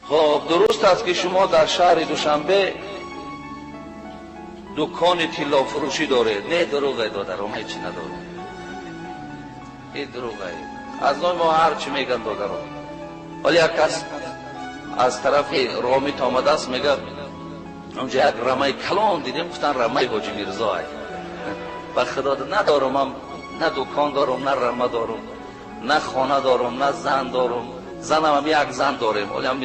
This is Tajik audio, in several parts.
Хуб, дуруст аст ки шумо дар шаҳри Душанбе дукони тиллофурӯшӣ доред? Не, дурӯғе, додаром, ҳеҷ надорам. Ин дурӯғе. Аз номи мо ҳар чӣ мегӯянд, додаром. Вале як кас аз тарафи Ромит омадааст, мегӯяд онҷо як рамаи калон дидем, гуфтанд рамаи Ҳоҷи Мирзо. Ба Худо надорам, ман на дукон дорам, на рама дорам, на хона дорам, на зан дорам. Занам ҳам як зан дорем. Ҳоло ҳам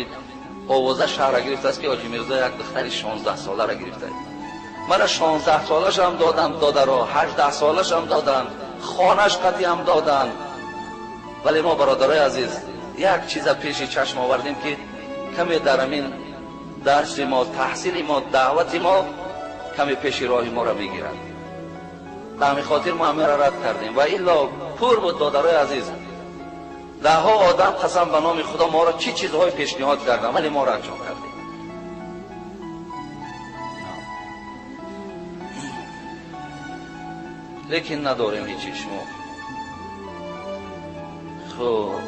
овоза шаҳрро гирифтааст ки Ҳоҷи Мирзо як духтари 16 соларо гирифтааст. Мара 16 солашам додам, додаро, 18 солашам доданд, хонаш қатъи ҳам доданд. Вале мо, бародарои азиз, як чиза пеши чашм овардем ки каме дар ҳамин дарси мо, таҳсили мо, даъвати мо каме пеши роҳи моро мегирад. Ба ҳамин хотир мо ҳамаро рад кардем. Ва илло пур буд, додарои азиз. Даҳҳо одам қасам ба номи Худо моро чӣ чизҳое пешниҳод карданд, вале мо радшон кардем. Лекин надорем ҳеҷ шумо. Хуб,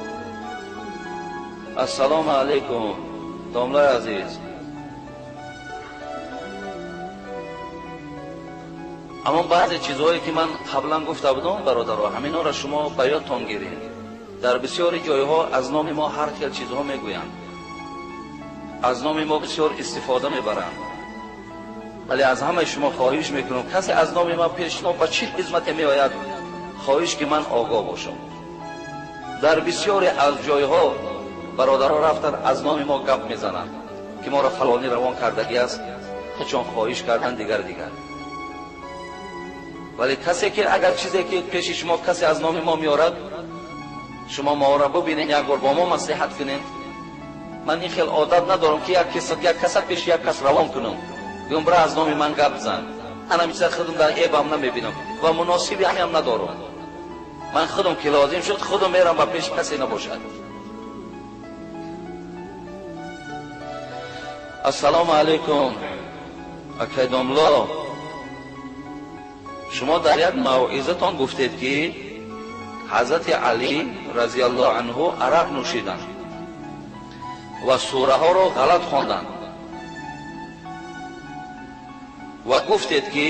ассалому алайкум, домлаи азиз. Аммо баъзе чизҳое ки ман қаблан гуфта будам, бародаро, ҳаминҳоро шумо ба ёдтон гиред. Дар бисёри ҷойҳо аз номи мо ҳар хел чизҳо мегӯянд, аз номи мо бисёр истифода мебаранд. Вале аз ҳамаи шумо хоҳиш мекунам, касе аз номи ман пеш шумо ба чӣ хизмате меояд, хоҳиш ки ман огоҳ бошам. Дар бисёре аз ҷойҳо бародаро рафтан аз номи мо гап мезананд ки моро фалонӣ равон кардагӣ аст, чун хоҳиш кардан дигар дигар. Вале касе ки агар чизе ки пеши шумо касе аз номи мо меорад, шумо моро бубинед, як бор бо мо маслиҳат кунед. Ман ин хел одат надорам ки як каса пеши як кас равон кунам, гӯям бира аз номи ман гап зан. Ман ҳамин чиза худам дар эбам намебинам ва муносиби ҳамиам надорам. Ман худам ки лозим шуд, худам мерам ба пеши касе набошад. Ассалому алайкум, акай домло. Шумо дар як мавъизатон гуфтед ки ҳазрати Алӣ разияллоҳу анҳу арақ нӯшиданд ва сураҳоро ғалат хонданд ва гуфтед ки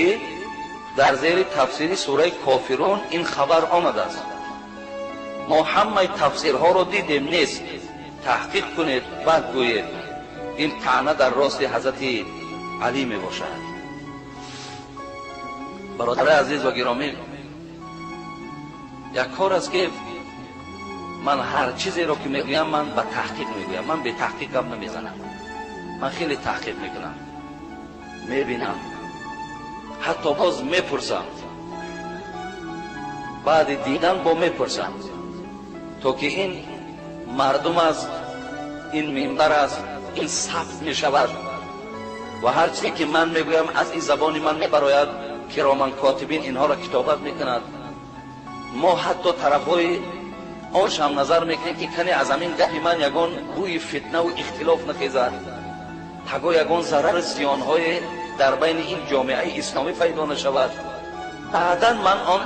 дар зери тафсири сураи Кофирун ин хабар омадааст. Мо ҳамаи тафсирҳоро дидем, нест. Таҳқиқ кунед, баъд гӯед. Ин таъна дар рости ҳазрати Алӣ мебошад. Бародари азиз ва гиромӣ, як кор аст ки ман ҳар чизеро ки мегӯям, ман ба таҳқиқ мегӯям. Ман бе таҳқиқ гап намезанам. Ман хеле таҳқиқ мекунам, мебинам, ҳатто боз мепурсам. Баъди дидан бо мепурсам, то ки ин мардум аст, ин минбар аст, ин сабт мешавад ва ҳар чизе ки ман мегӯям аз ин забони ман мебарояд. Кироман котибин инҳоро китобат мекунад. Мо ҳатто тарафҳои оншам назар мекунем ки кане аз ҳамин гапи ман ягон бӯи фитнаву ихтилоф нахезад, таго ягон зарару зиёнҳое дар байни ин ҷомеаи исломӣ пайдо нашавад. Баъдан ман он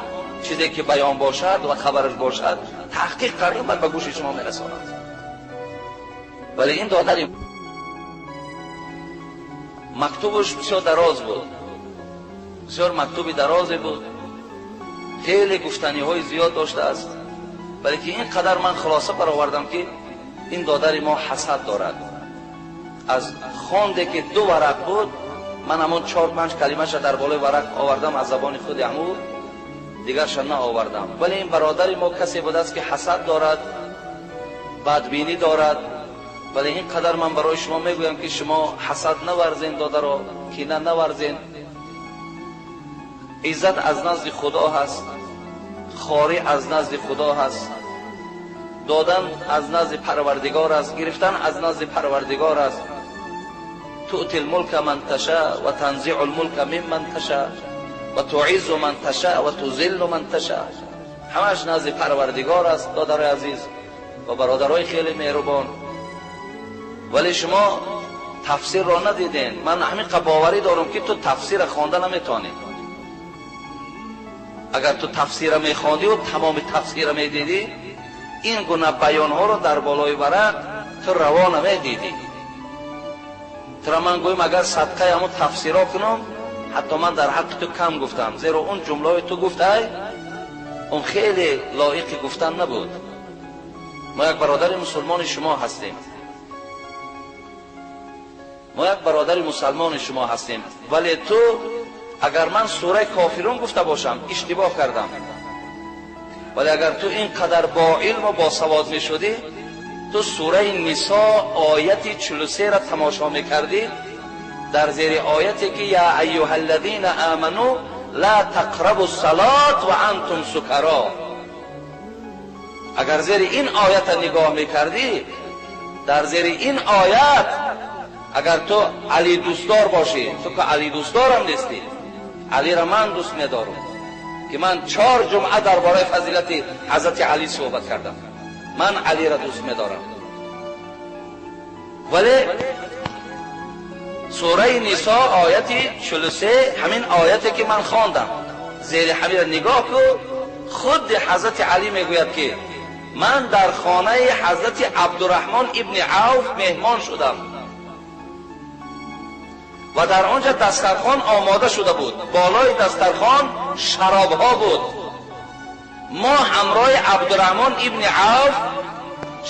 чизе ки баён бошад ва хабараш бошад таҳқиқ карда ман ба гӯши шумо мерасонам. Вале ин додари мактубаш бисёр дароз буд, бисёр мактуби дарозе буд, хеле гуфтаниҳои зиёд доштааст. Вале ки ин қадар ман хулоса баровардам ки ин додари мо ҳасад дорад. Аз хонде ки 2 варақ буд, ман ҳамон 4-5 калимаша дар болои варақ овардам аз забони худи ҳаму, дигарша наовардам. Вале ин бародари мо касе будааст ки ҳасад дорад, бадбинӣ дорад. Вале ин қадар ман барои шумо мегӯям ки шумо ҳасад наварзен, додаро, кина наварзен. Иззат аз назди Худо ҳаст, хорӣ аз назди Худо ҳаст, додан аз назди Парвардигор аст, гирифтан аз назди Парвардигор аст. تؤتي الملك من تشاء وتنزع الملك ممن تشاء وتعز من تشاء وتذل من تشاء. همش نزد پروردگار است دادرای عزیز و برادرای خیلی مهربان. ولی شما تفسیر را ندیدین. من همین باوری دارم که تو تفسیر خوانده نمیتونی. اگر تو تفسیر میخواندی و تمام تفسیر میدیدی، این گونه بیان ها رو در بالای ورق تو روا نمیدیدی. Тура ман гӯем агар садқаи ҳамон тафсиро кунам, ҳатто ман дар ҳаққи ту кам гуфтам, зеро он ҷумлаҳои ту гуфтай, он хеле лоиқи гуфтан набуд. Мо як бародари мусулмони шумо ҳастем. Мо як бародари мусулмони шумо ҳастем. Вале ту агар ман сураи кофирун гуфта бошам, иштибоҳ кардам. Вале агар ту ин қадар бо илму бо савод мешудӣ, ту сураи Нисо ояти 43 ра тамошо мекардӣ, дар зери ояте ки я айюҳаллазина аману ла тақрабу ссалот ва антум сукаро. Агар зери ин оята нигоҳ мекардӣ, дар зери ин оят агар ту Али дӯстдор бошӣ, ту ки Али дӯстдорам нестӣ, Алиро ман дӯст медорам, ки ман 4 ҷумъа дар бораи фазилати ҳазрати Али суҳбат кардам. Ман Алиро дӯст медорам. Вале сураи Нисо ояти 43, ҳамин ояте ки ман хондам, зери ҳаминро нигоҳ кун, худи ҳазрати Али мегӯяд ки ман дар хонаи ҳазрати Абдурраҳмон ибни Авф меҳмон шудам ва дар он ҷо дастархон омода шуда буд. Болои дастархон шаробҳо буд. Мо ҳамроҳи Абдурраҳмон ибни Авф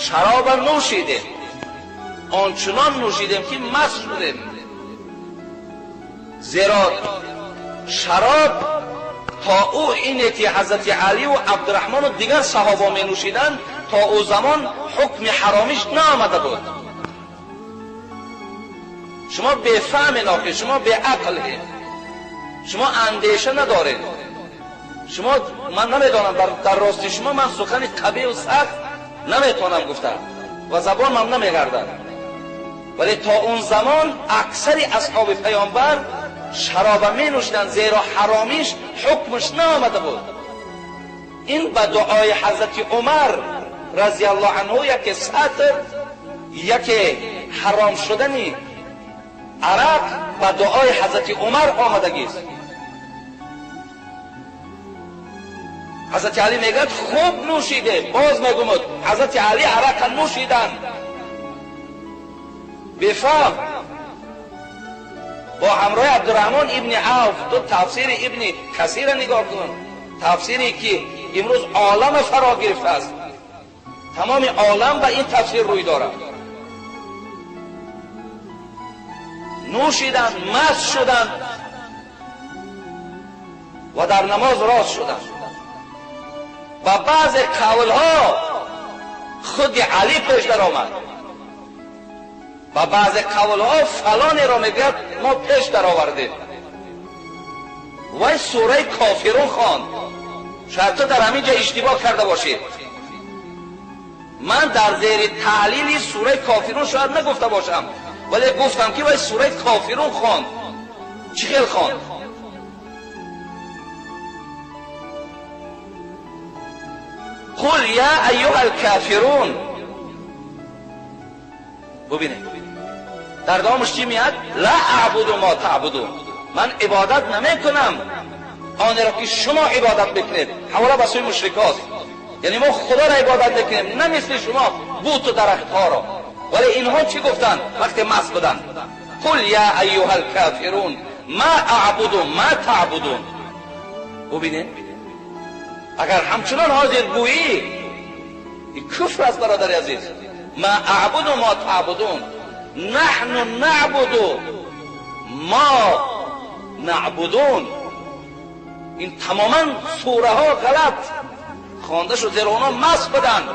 шароба нӯшидем, ончунон нӯшидем ки маст шудем, зеро шароб то ӯ ине ки ҳазрати Алӣ ва Абдурраҳмону дигар саҳобо менӯшиданд, то ӯ замон ҳукми ҳаромиш наомада буд. Шумо бефаҳмен охир, шумо беақлед, шумо андеша надоред. Шумо, ман намедонам, дар рости шумо ман сухани қабеҳу сахт наметавонам гуфтам ва забонам намегардад. Вале то он замон аксари асҳоби паёмбар шароба менӯшиданд, зеро ҳаромиш ҳукмаш наомада буд. Ин ба дуои ҳазрати Умар разияллоҳу анҳу яке сатр, яке ҳаром шудани арақ ба дуои ҳазрати Умар омадагист. Ҳазрати Али мегӯяд хуб нӯшиде, боз мегӯмуд ҳазрати Али арақа нӯшиданд. Бефаҳм бо ҳамроҳи Абдурраҳмон ибни Авф. Ту тафсири ибни Касира нигоҳ кун, тафсире ки имрӯз олама фаро гирифтааст, тамоми олам ба ин тафсир рӯй дорад. Нӯшиданд, маст шуданд ва дар намоз рост шуданд. Ба баъзе қавлҳо худи Али пеш даромад, ба баъзе қавлҳо фалонеро мегӯяд мо пеш даровардем. Вай сураи кофирун хонд. Шояд ту дар ҳамин ҷо иштибоҳ карда бошӣ. Ман дар зери таҳлили сураи кофирун шояд нагуфта бошам, вале гуфтам ки вай сураи кофирун хонд. Чӣ хел хонд? Қул я айюҳал кафирун. Бубинед, дар давомаш чӣ меяд? Ла аъбуду мо таъбудун. Ман ибодат намекунам онеро ки шумо ибодат мекунед. Ҳавола ба сӯи мушрикост. Яъне мо худоро ибодат мекунем, на мисли шумо буту дарахтҳоро. Вале инҳо чӣ гуфтанд вақте маст буданд? Қул я айюҳал кафирун ма аъбуду ма таъбудун. Бубинед, агар ҳамчунон ҳозир гӯӣ, ин куфр аст бародари азиз. Ма аъбуду ма таъбудун, наҳну наъбуду ма наъбудун. Ин тамоман сураҳо ғалат хонда шуд, зеро онҳо маст буданд.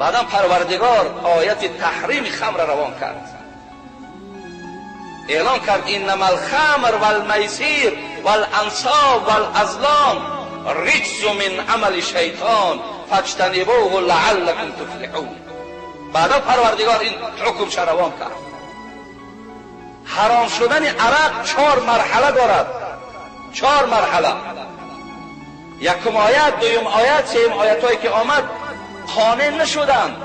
Баъдан Парвардигор ояти таҳрими хамра равон кард, эълон кард иннама алхамр валмайсир валансоб валазлом риҷсу мин амали шайтон фаҷтанибуҳу лааллакум туфлиҳун. Баъдан Парвардигор ин ҳукмша равон кард. Ҳаром шудани арақ 4 марҳала дорад. 4 марҳала. Якум оят, дуюм оят, сеюм оятҳое ки омад қонеъ нашуданд,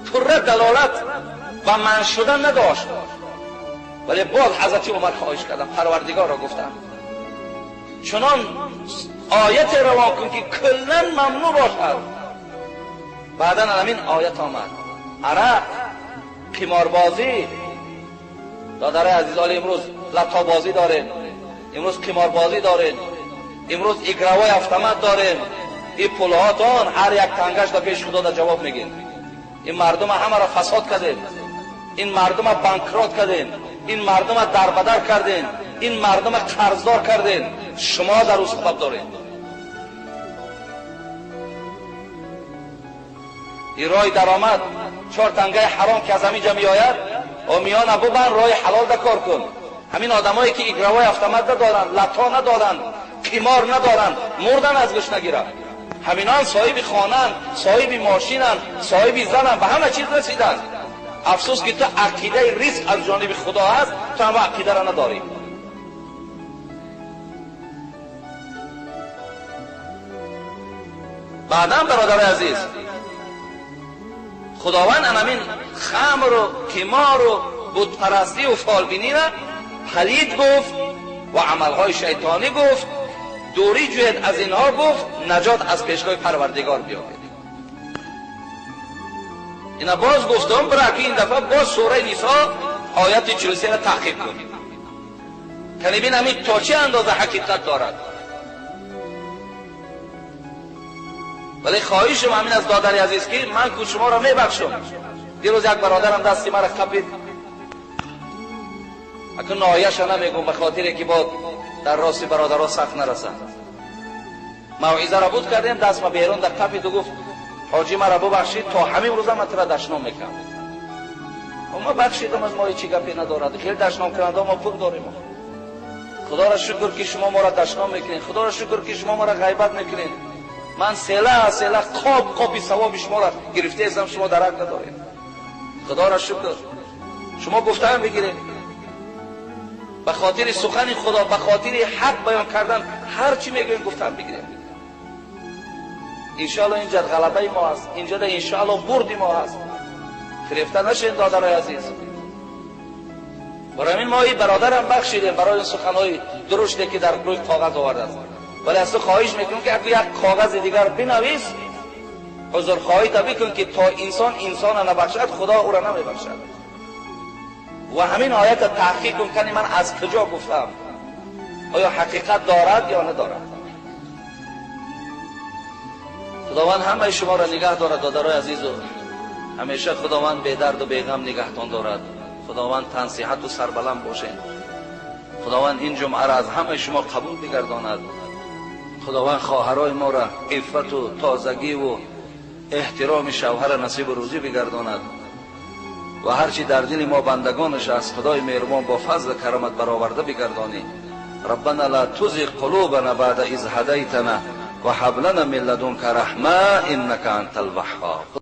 пурра далолат ба манъ шудан надошт. Вале боз ҳазрати Умар хоҳиш карданд, Парвардигорро гуфтанд чунон ояте равон кун ки куллан мамнӯъ бошад. Баъдан ҳамин оят омад: арақ қиморбозӣ додари азиз, ҳоло имрӯз латобозӣ дорем, имрӯз қиморбозӣ дорем, имрӯз игровой автомат дорем. Ин пулҳотон ҳар як тангаш дар пеши худо дар ҷавоб мегин. Ин мардума ҳамаро фасод кардем, ин мардума банкрот кардем, ин мардума дарбадар кардем, ин мардума қарздор кардем. Шумо дар ӯ сабаб доред. Ин роҳи даромад чор тангаи ҳаром ки аз ҳамин ҷо меояд, о миёна бубанд, роҳи ҳалол да кор кун. Ҳамин одамое ки игровой автомат надоранд, лато надоранд, қимор надоранд, мурдан аз гӯш нагиранд. Ҳаминон соҳиби хонанд, соҳиби мошинанд, соҳиби зананд, ба ҳама чиз расиданд. Афсӯс ки ту ақидаи ризқ аз ҷониби худо ҳаст, ту ҳама ақидаро надорӣ. Баъдан бародари азиз, худованд ҳамин хамру қимору бутпарастию фолбиниро палид гуфт ва амалҳои шайтонӣ гуфт. Дурӣ ҷӯед аз инҳо гуфт, наҷот аз пешгоҳи парвардигор биёбед. Ина боз гуфтам, бира ки ин дафъа боз сураи Нисо ояти 43 таҳқиқ кун. Кани бин ҳамин то чӣ андоза ҳақиқат дорад. Вале хоҳишам ҳамин аз додари азиз ки ман ку шуморо мебахшам. Дирӯз як бародарам дасти маро қапид. Акун ноҳияша намегӯм ба хотире ки бод дар рости бародаро сахт нарасанд. Мавъизаро буд кардем, даст ма берун дар қапиду гуфт: ҳоҷӣ маро бубахшид, то ҳамин рӯза ман тура дашном мекардам. Ма бахшидам, аз мои чӣ гапе надорад. Хеле дашном кунанда мо пул дорем. Худоро шукр ки шумо моро дашном мекунед, худоро шукр ки шумо моро ғайбат мекунед. Ман села села қоб қоби савоби шуморо гирифтаестам, шумо дарак надоред. Худоро шукр. Шумо гуфтаам бигиред. Ба хотири сухани худо, ба хотири ҳақ баён кардан ҳар чӣ мегӯем гуфтаам бигиред. Иншоалло инҷа ғалабаи мо аст, инҷа иншоалло бурди мо аст. Фирефта нашед додарои азиз. Барои ҳамин мо ин бародарам бахшидем барои ин суханҳои дуруште ки дар рӯи коғаз овардааст. Вале аз ту хоҳиш мекунам ки агар як коғази дигар бинавис, ҳузурхоҳита бикун ки то инсон инсона набахшад, худо ӯро намебахшад. Ва ҳамин оята таҳқиқ кун, кани ман аз куҷо гуфтам, оё ҳақиқат дорад ё надорад. Худованд ҳамаи шуморо нигаҳ дорад додарои азизу. Ҳамеша худованд бедарду беғам нигаҳтон дорад. Худованд тансиҳату сарбаланд бошед. Худованд ин ҷумъаро аз ҳамаи шумо қабул бигардонад. Худованд хоҳарои моро иффату тозагиву эҳтироми шавҳара насибу рӯзӣ бигардонад. Ва ҳарчи дар дили мо бандагонаш аст, худои меҳрубон бо фазлу карамат бароварда бигардонӣ. Раббана ла тузиғ қулубана баъда из ҳадайтана ва ҳаб лана мин ладунка раҳма иннака антал ваҳҳоб.